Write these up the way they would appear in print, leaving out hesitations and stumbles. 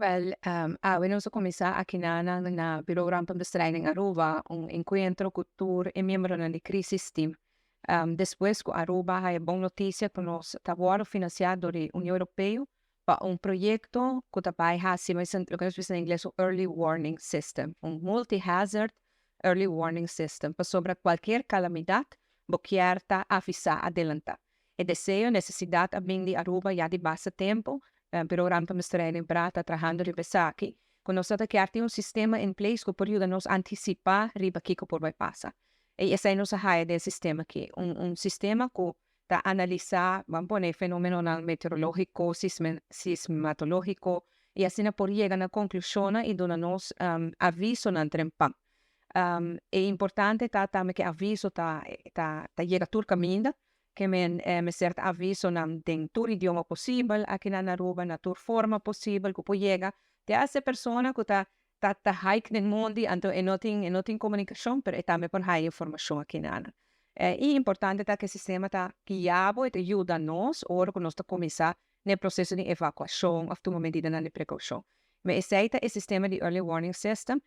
Wel, awe nos a cuminsa aki na Bureau Rampenbestrijding Aruba un encuentro cu tur e miembronan di Crisis Team. Despues cu Aruba a haya bon noticia cu nos ta wordo financia door di Union Europeo pa un proyecto cu ta bay haci loke nos bisa na ingles un early warning system, un multi-hazard early warning system, pasobra cualkier calamidad bo kier ta avisa adelanta. E deseo, necesidad a bin di Aruba ya di basta tempo, pero Rampenbestrijding BRA ta trahando riba esaki, cu nos ta kier tin un sistema in place cu por yuda nos anticipa riba kico por bay pasa. Y esey nos a haya den sistema aki, un sistema cu ta analisa, ban pone, fenomenonan meteorologico, sismatologico, y asina por yega na conclusion y duna nos avisonan trempan. E importante ta tambe cu aviso ta yega tur caminda, kiermen mester avisonan den tur idioma posibel aki na Aruba, na tur forma posibel cu por yega te e persona cu ta hike den mondi, anto e no tin comunicacion, pero e tambe por haya informacion aki na. E importante ta cu e sistema ta guia bo y ta yuda nos ora cu nos ta cuminsa den proceso di evacuacion of tuma medida di precaucion. Ma esey ta e sistema di early warning system.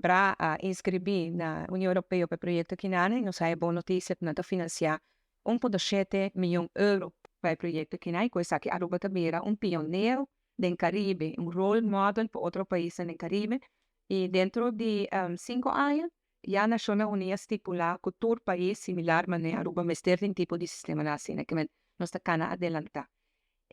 BRA a inscribi na Union Europeo pa e proyecto aki na, y nos a haya bon noticia cu nan ta financia 1.7 miyon euro pa e proyecto aki na, y cu esaki Aruba ta bira un pionero den Caribe, un role model pa otro pais den Caribe. Y dentro di 5 aña, ya Nacionnan Uni a stipula cu tur pais similar manera Aruba mester tin tipo di sistema asina, kiermen nos ta cana adelanta.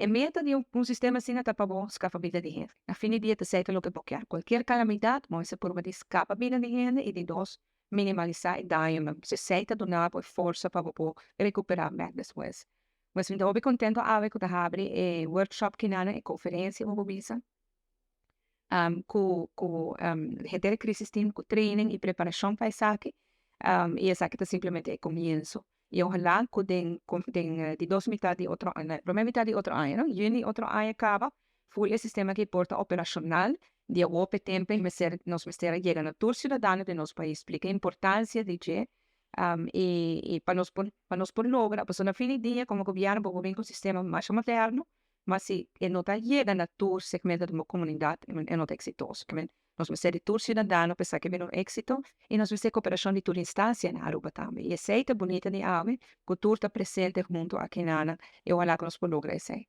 E meta di un sistema asina ta pa bo scapa bida di hende. Na fin di dia, ta loke bo kier. Cualkier calamidad, bo por di scapa bida di hende y di dos, minimalisa e daño. Esey ta duna bo forsa pa bo recupera bek despues. Mas mi ta contento awe cu ta habri e workshop aki na e conferencia cu bisa. Cu henter crisis team cu training y preparacion pa esaki. Y esaki ta simplemente e comienso. Y ohala cu den di dos mitar di otro aña, prome mitar di otro aña, no? Juni otro aña caba, full e sistema aki por ta operacional, di awor tempo mester, nos mester yega na tur ciudadano di nos pais, splica e importancia di dje, y pa nos por logra, pasobra na fin di dia, como gobierno, bo bin cu un sistema mas moderno, mas si e no ta yega na tur segmento di comunidad, e no ta exitoso. Nos mester di tur ciudadano pa esaki bira un exito y nos mester cooperacion di tur instancia na Aruba tambe. Y esey ta bunita di awe, cu tur ta presente hunto aki na y ohala cu nos por logra esey.